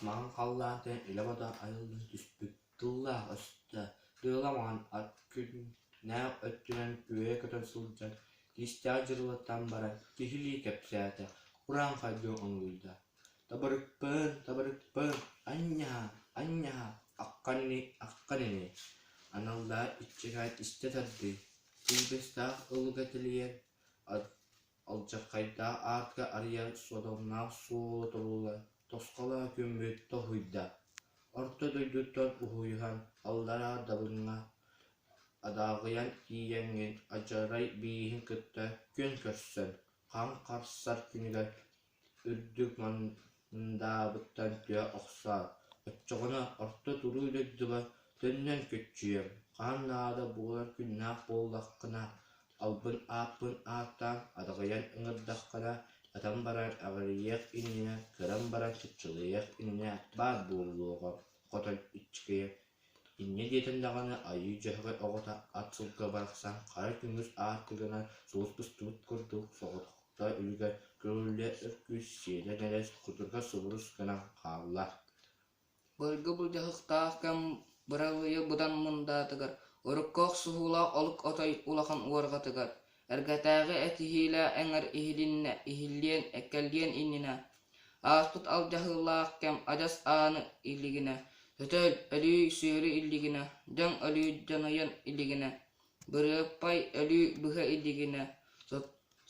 Маҥан халлаантан илэ-бодо айыллан түспүт тыллаах-өстөөх, тыала маҥан ат күннээх өттүнэн күөйэ көтөн сылдьан, киистэҕэ дьырылатан баран киһилии кэпсээтэ, урааҥхайдыы оҥуйда: «Табырыкпын, табырыкпын, анньаа, анньаа, аххан ини, аххан ини» аналлаах иччигээн истэ тардыы, килбэстээх ыллыга тэлийэн, Алдьархайдаах аатка арыйар содомноох суолу тобулла, тосхолоох күммүт тоһуйда, Орто дойдуттан уһуйуһан аллараа дабыҥҥа адааҕыйан тиийэҥҥин адьарай бииһин кытта күөн көрсөн, хаҥ харсар күнүгэр үрдүк мандаабыттан түһэ охсоот, оччоҕуна орто туруу дойдуга төннөн көччүйүөм, хаһан наада буолар күннээх буоллаххына, албын ааппын ааттаан адаҕыйан ыҥырдаххына, ытан баран эҕирийиэх иннинэ, кыран баран чыпчылыйыах иннинэ баар буолуоҕа, хотон иччигийэ Инньэ диэтин даҕаны Айыы Дьөһөгөй оҕото ат сылгы барахсан хара күҥүс аартыгынан сулус быстыбыт курдук соҕотохто үлүгэр көрүллэ өр күүс сиэлэн эрэ кутуруга субурус гынан хаалла. Былыргы былдьаһыктаах кэм быралыйа быдан мындаатыгар, урукку охсуһуулаах олук отой улахан уорҕатыгар, эргэтээҕи этиһиилээх эҥэр иһилиннэ иһиллиэн кэлиэн иннинэ, ааспыт алдьаһыылаах кэм адьас ааны илигинэ, сөтөл, өлүү сүөрү илигинэ, дьаҥ өлүү дьаныйан илигинэ, бырыаппай өлүү быһа илигинэ,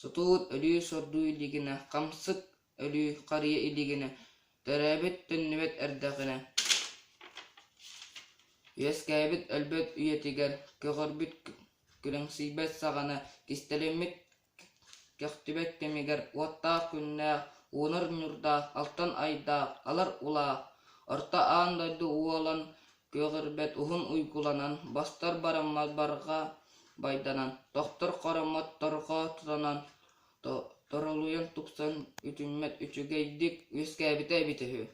сотуут өлүү сордуу илигинэ, хамсык өлүү харыйа илигинэ, төрөөбүт төннүбэт эрдэҕинэ, үөскээбит өлбөт үйэтигэр, көҕөрбүт күрэҥсийбэт саҕана, кистэлэммит кэхтибэт кэмигэр уоттаах күннээх, уунар ньурдаах, алтан айдаах, алар улаах, орто аан дойду уолан күөҕүрбэт уһун уйгуланан, бастар бараммат барҕа байданан, тохтор хороммот торҕо тутанан, торолуйан тупсан үтүммэт үчүгэйдик үөскээбитэ эбитэ үһү.